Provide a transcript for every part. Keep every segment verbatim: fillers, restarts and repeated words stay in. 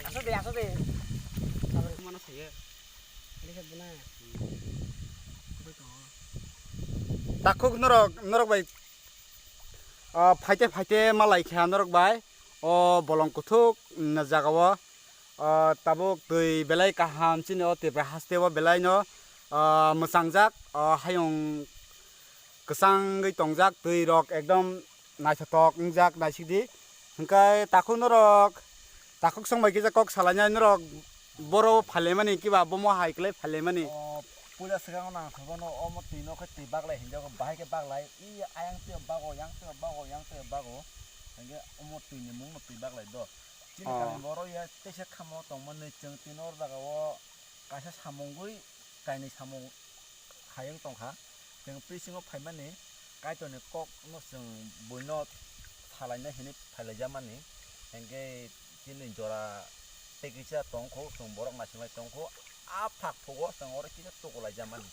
Aso de, aso de. Mana saya? Ini kan benar. Takhuk norok, norok bai, ah, phaite phaite malai kha norok bai. O bolong kuthuk, mm, jaga o, ah, tabuk twi belai kaham chini o Tripura haste o belai no, ah, mwchangjak, ah, hayung kwchangwi tongjak, twi rok ekdom naithotok wngjak, naisidi. Hwnkhe takhuk norok, takhuk song bai kisa kok salainai norok, boro phailaimani kiba bomo hai kwlai phailaimani. O, puja swkango nang thangmano omo twi no khe twi baglai hinjago, bahai khe baglai, i ayang twi bago, yang twi bago, yang twi bago, hwnkhe omo twi ni mung no twi baglai do. Chini Oh. Kami boro ya teisa khamo tongmani chwng twi no jaga o kaisa samungwi kainwi samung hai wng tongkha. Chwng prisingo phaimani Kaitorni kokno chwng buino salaina hinwi phailaijamani, hwnkhe chini jora tei kisa tongkhu, chwng borok naisingbai tongkhu, a phak phugo chwng oro kisa tukulaijamani.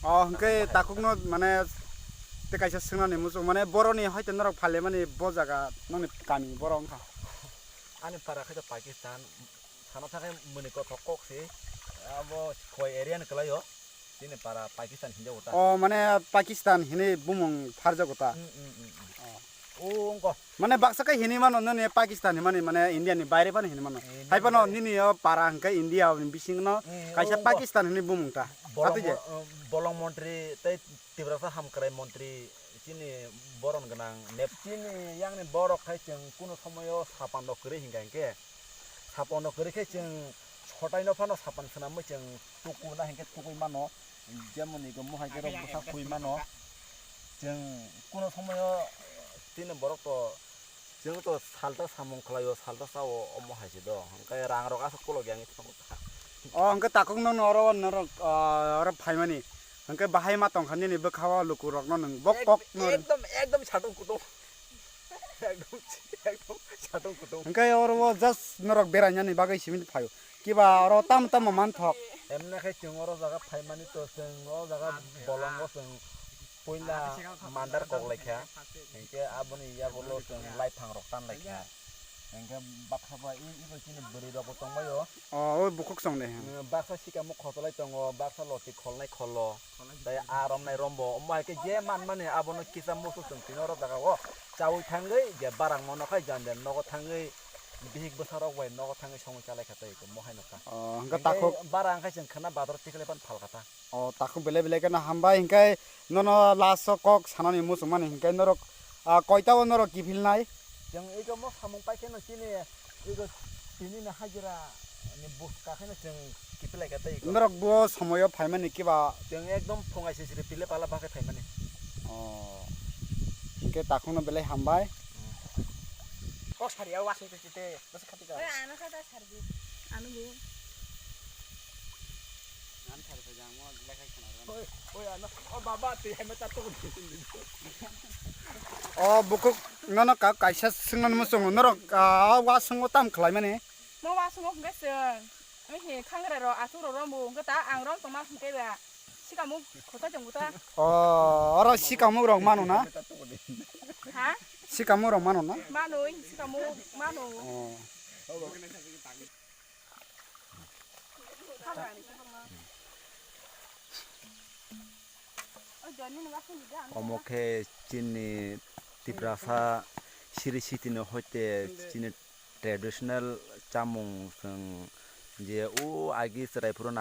O, hwnkhe takhukno mane tei kaisa swngnani muchung, mane boroni hoite norok phailaimani bo jaga nokni kami borok wngkha? Ani para khe to Pakistan, sana thangkhe mwnwi kothok kok se, abo Khowai area ni kwlaio, chini para Pakistan hinjago ta. O, mane Pakistan hinwi bumung pharjago ta. Mm, mm, mm, mm. O. O, wngkha. Mane baksa khe hinwi mano nini Pakistan hinmani, mane India ni baire phano hinwi mano. India ni baire. Hai phano nini o para hwnkhe India ni bisingno mm, kaisa o, wngkha. Pakistan hinwi bumung ta. Bolong Atwi je. Mo-, um, bolong montri tei Tiprasa hamkrai montri chini boron gwnang nep. Chini yangni borok khai chwng kuno somoyo sapan rok kwrwi hinkha hinkhe, sapan rok kwrwi khe chwng sotaino phano sapan swnamwi chwng tukuna hinkhe tukui mano, jemon ego mohai khe rok bwsa khui mano, chwng kuno somoyo chini borok to Chwng to salta samung khlaio, salta chao, omo hai se do. Hwnkhe rang rok aswk kolok yang thango ta. O hwnkhe takhuk nokno oro norok, ah, oro phaimani. Hwnkhe bahai ma tongkha nini bwkha o lukurokno nwng bok Ek-, kok no. Ekdom, ekdom satung kutung. Ekdom, ekdom satung kutung. Hwnkhe oro o just norok berainani bagwi simi phaio. Kiba oro tamo tamo manthok. Emne khe chwng oro jaga phaimani to chwng o jaga bolongo chwng puila mandar kok laikha. Hinkhe aboni yagulo chwng laiphang rok tan laikha. Hinkhe baksa ba i, ibo chini bwrwi rok bo tongbaio. O, o bukhuk chong de. Baksa sikamo khotolai tongo, baksa loti kholnai kholo. Tei a romnai rombo. Omo hai khe je manmani abono kisa musu chwng tini oro jaga o chaui thangwi je barang mano khai jande nogo thangwi bihik bwsa rok bai nogo thangwi songwi chalai kha tei mo hai nokha. O, hwnkhe takhuk. Bara wngkha chwng khwna bador tikhlai pan phalkha ta. O, takhuk belai belai kheno hambai, hwnkhe nono last o kok sanani muchungmani hwnkhe norok, ah, koita o norok kiphilnai? Chwng ego mo samung pai kheno chini ego tini ni hajira ni buska kheno chwng kiphilai kha tei ego. Norok bo somoyo phaimani kiba? Chwng ekdom phungai sisiri pile pala bakhe phaimani. O, hwnkhe takhukno belai hambai. Kok sari ya wasing twi twi twi. Bwsa khati ka. Oi, ano kha ta sardi. Ano bo. Ano sari phaijak mo lekha khna ro. Oi, oi, ano. O baba, twi hai ma ta to. O bukhuk nono ka kaisa swngna muchungo norok, ah, wasung o tam khlai mani. Mo wasung o hwnkhe chwng. Ami he khangra ro, asuk ro rombo hwnkhe ta ang rom tongma hwnkhe ba. Sikamuk khosa chwng buta. O, oro sikamuk rok mano na? Ha? Sikamuk rok mano na? Mano, sikamuk mano. O. Omo khe chini Tiprasa siri sitini hoite chini traditional chamung chwng je o agi chwrai phuru